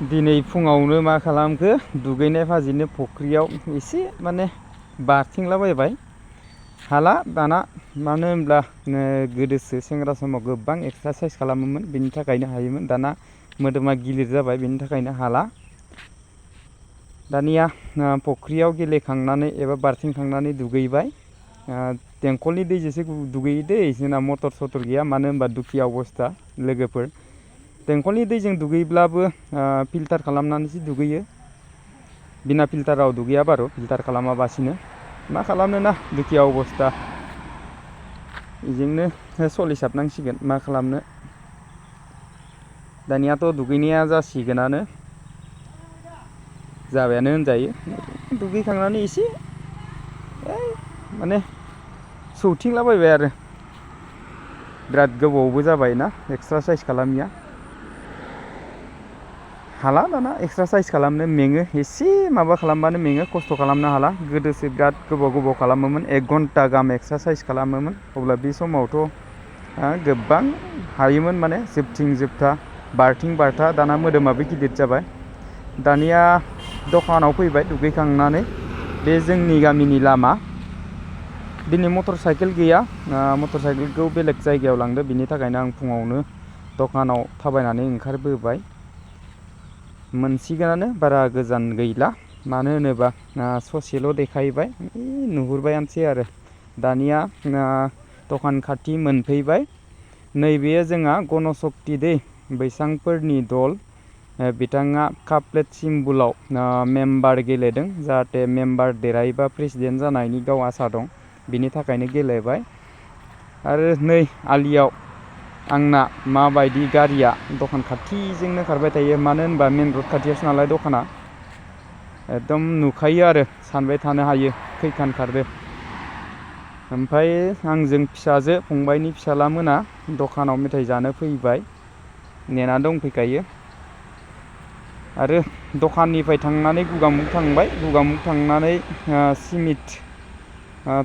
दिनै फुङावनो मा खालामखो दुगैनाय फाजिनो फुख्रियाव एसे माने बारथिंलाबायबाय हाला दाना मानो होनब्ला गोदोसो सेंग्रा समाव गोबां एक्सारसाइस खालामोमोन बेनि थाखायनो हायोमोन दाना मोदोमा गिलिर जाबाय बेनि थाखायनो हाला दानिया फुख्रियाव गेलेखांनानै एबा बारथिंखांनानै दुगैबाय टेंकलनि दैजोंसो दुगैयो दै जोंना मटर सटर गैया मानो होनबा दुखिया अबस्था लोगोफोर टेंकलनि दैजों दुगैब्लाबो फिल्टार खालामनानैसो दुगैयो बिना फिल्टाराव दुगैया बारु फिल्टार खालामाबासिनो मा खालामनो ना दुखिया अबस्था बेजोंनो सोलिसाबनांसिगोन मा खालामनो दानियाथ' दुगैनाया जासिगोनानो जाबायानो होनजायो दुगैखांनानै एसे माने सौथिंलाबायबाय आरो बिराद गोबावबो जाबायना एक्सारसाइस खालामिया हाला दाना एक्सारसाइस खालामनो मेङो एसे माबा खालामबानो मेङो खस्थ' खालामनो हाला गोदोसो बिराद गोबाव खालामोमोन 1 घन्टा गाहाम एक्सारसाइस खालामोमोन अब्ला बे समावथ' गोबां हायोमोन माने जोबथिं जोबथा बारथिं बारथा दाना मोदोमाबो गिदिर जाबाय दानिया दखानाव फैबाय दुगैखांनानै बे जोंनि गामिनि लामा दिनै मटर साइकेल गैया मटर साइकेलखौ बेलेग जायगायाव लांदो बिनि थाखायनो आं फुङावनो दखानाव थाबायनानै ओंखारबोबाय मोनसिगोनानो बारा गोजान गैला मानो होनोबा ससेल' देखायबाय नुहुरबायानोसै आरो दानिया दखान खाथि मोनफैबाय नैबेयो जोंहा गणशक्ति दै बैसांफोरनि दल बिथाङा काप प्लेट सिम्बलाव मेम्बार गेलेदों जाहाथे मेम्बार देरहायोबा प्रेसिडेन्ट जानायनि गाव आसा दं बिनि थाखायनो गेलेबाय आरो नै आलियाव आंना माबायदि गारिया दखान खाथिजोंनो खारबाय थायो मानो होनबा मेन रड खाथियावसो नालाय दखाना एकदम नुखायो आरो सानबाय थानो हायो खैखान खारदो ओमफ्राय आंजों फिसाजो फंबायनि फिसाला मोना दखानाव मेथाइ जानो फैबाय नेना दंफैखायो आरो दखाननिफ्राय थांनानै गुगामुग थांबाय गुगामुग थांनानै सिमिट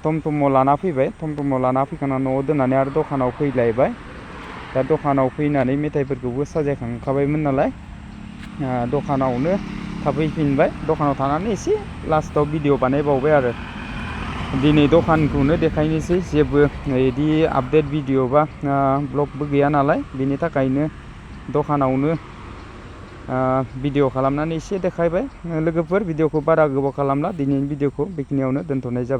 टमटमाव लाना फैबाय टमटमाव लाना फैखांनानै न'आव दोननानै आरो दखानाव फैलायबाय दा दखानाव फैनानै मेथाइफोरखौबो साजायखांखाबायमोन नालाय दखानावनो थाफैफिनबाय दखानाव थानानै एसे लास्टाव भिडिअ बानायबावबाय आरो दिनै दखानखौनो देखायनोसै जेबो बिदि आपडेट भिडिअ बा ब्लगबो गैया नालाय बेनि थाखायनो दखानावनो भिडिअ खालामनानै एसे देखायबाय लोगोफोर भिडिअखौ बारा गोबाव खालामला दिनैनि भिडिअखौ बेखिनियावनो दोनथ'नाय जाबाय।